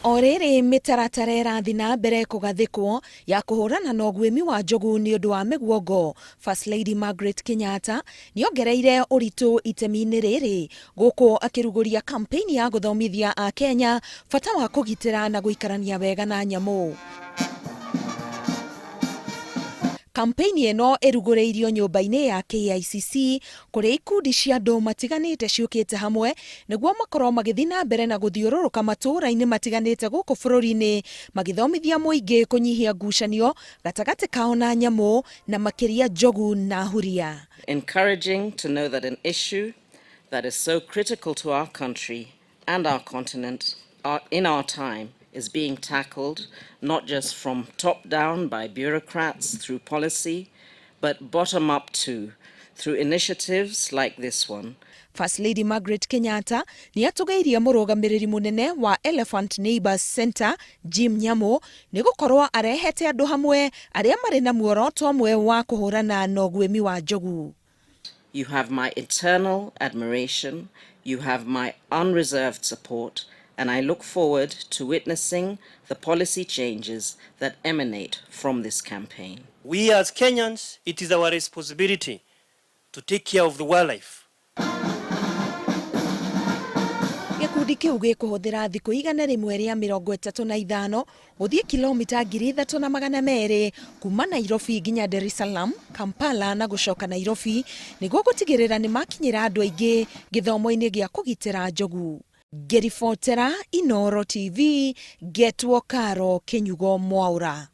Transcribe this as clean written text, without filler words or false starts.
O rĩrĩ mĩtaratara ĩrathiĩ na mbere kũgathĩkwo ya kũhũrana na ũguĩmi wa njogu nĩ ũndũ wa mĩguongo, First Lady Margaret Kenyatta nĩongereire ũritũ itemi-inĩ rĩrĩ gũkũ akĩrugũria kampeini ya gũthomithia Akenya bata wa kũgitĩra na gũikarania wega na nyamũ. Kampeini ĩno ĩrugũrĩirio nyũmba-inĩ ya KICC kũrĩa ikundi cia andũ matiganĩte ciũkĩte hamwe nĩguo makorwo magĩthiĩ na mbere na gũthiũrũrũka matũũra-inĩ matiganĩte gũkũ bũrũri-inĩ magĩthomithia mũingĩ kũnyihia ngucanio gatagatĩ kao na nyamũ na makĩria njogu na huria. Encouraging to know that an issue that is so critical to our country and our continent in our time is being tackled not just from top down by bureaucrats through policy, but bottom up too, through initiatives like this one. First Lady Margaret Kenyatta nĩ atũgĩirie mũrũgamĩrĩri mũnene wa Elephant Neighbors Center Jim Nyamu nĩ gũkorwo arehete andũ hamwe arĩa marĩ na muoroto ũmwe wa kũhũrana na ũguĩmi wa njogu. You have my eternal admiration, you have my unreserved support, and I look forward to witnessing the policy changes that emanate from this campaign. We as Kenyans, it is our responsibility to take care of the wildlife. Gĩkundi kĩu gĩkũhũthĩra thikũ 135 gũthiĩ kilomita 3200 kuma Nairobi nginya Dar es Salaam, Kampala na gũcoka Nairobi nĩguo gũtigĩrĩra nĩ makinyĩra andũ aingĩ gĩthomo-inĩ gĩa kũgitĩra njogu. Ngĩribotera Inooro TV, ngetwo Karo Kĩnyugo Mwaũra.